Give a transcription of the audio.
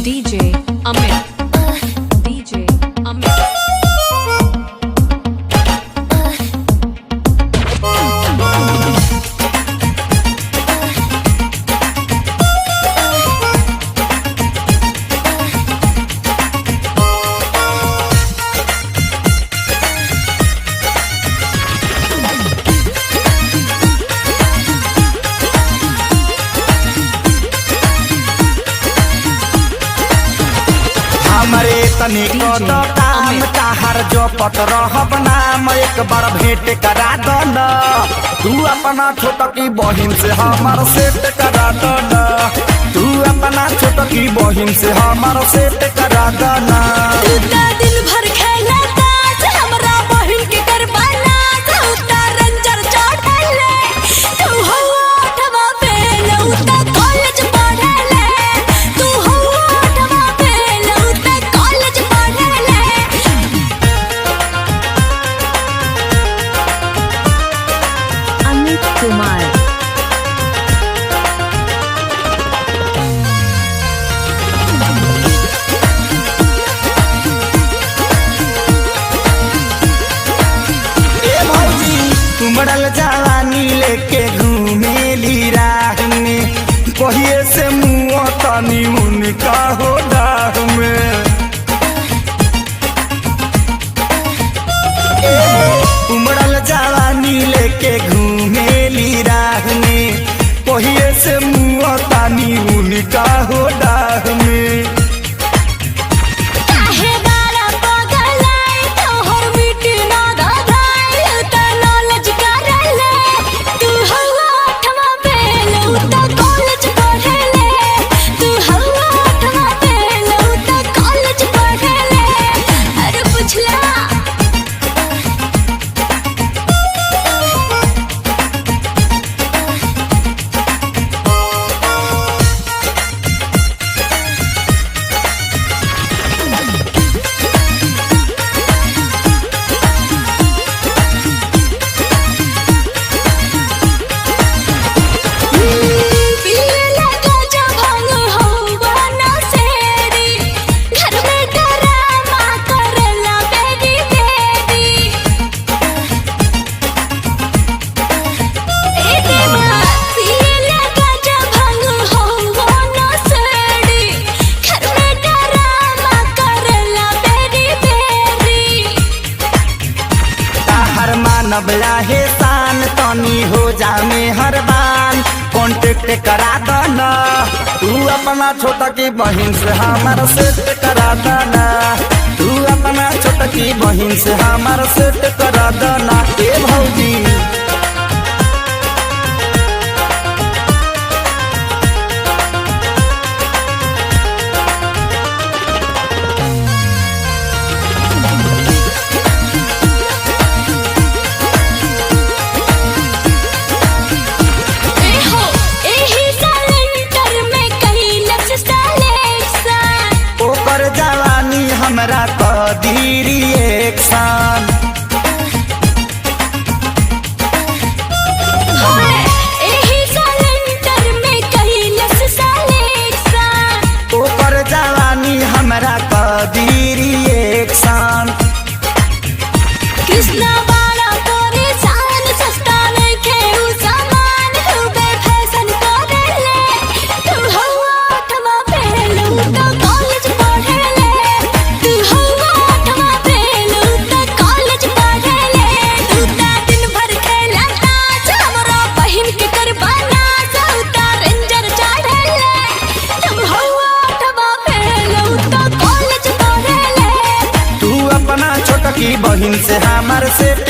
DJ Amit. DJ Amit. हमरे तनी DJ को तो काम अमित। ताहर जो पत रहब नाम एक बार भेंट करा दन। तू अपना छोटकी बहिन से हमर सेट करा दन। तू अपना छोटकी बहिन से हमर सेट करा दन। तू त दिन भर खेला ताश, हमरा बहिन के करबा नाश। उ त रंजर चढ़ले, तू हौ आठवा फेल। उ त कॉलेज पढ़ले, तू हौ आठवा फेल। उ त कॉलेज पढ़ले। Amit Kumar. ए भौजी, उमड़ल जवानी लेके घूमेली राह में, कहिए से मुँह तनी उनका हो डाह में। ए, उमड़ल जवानी लेके घूमेली राह में, कहिए से मुँह तनी उनका हो डाह में। काहे बारा पगलाए, तोहर मिट्टी ना गधाए। उ त नॉलेज करले, तू हौ आठवा फेल। उ त कॉलेज पढ़ले, तू हौ आठवा फेल। उ त कॉलेज पढ़ले। अरे पुछला। पीला गाजा भांग हौवा ना सेरी, घर में डरामा करला बेरी बेरी। ए देवा, पीला गाजा भांग हौवा ना सेरी, घर में डरामा करला बेरी बेरी। ताहर मानव हे शान, तनी हो जामे हर बान कॉन्टेक्ट करा दन। तू अपना छोटकी बहिन से हमार सेट करा दन। तू अपना छोटकी बहिन से हमार सेट करा दना। ए भौजी। एहो, एही सिलेंडर में कैलस सिलेक्शन। ओकर जवानी हमरा कदीरी एक शान। होए, एही सिलेंडर में कैलस सिलेक्शन। ओकर जवानी हमरा कदीरी एक शान। कृष्णा वाला परेशान, सस्ता नइखे उ सामान। खूबे फैशन करेले, तू हौ आठवा फेल। उ त कॉलेज पढ़ेले, तू हौ आठवा फेल। उ त कॉलेज पढ़ेले। तू त दिन भर खेला ताश, हमरा बहिन के करबा नाश। उ त रेंजर चढ़ेले, तू हौ आठवा फेल। उ त कॉलेज पढ़ेले। तू अपना छोटकी बहिन से हमार सेट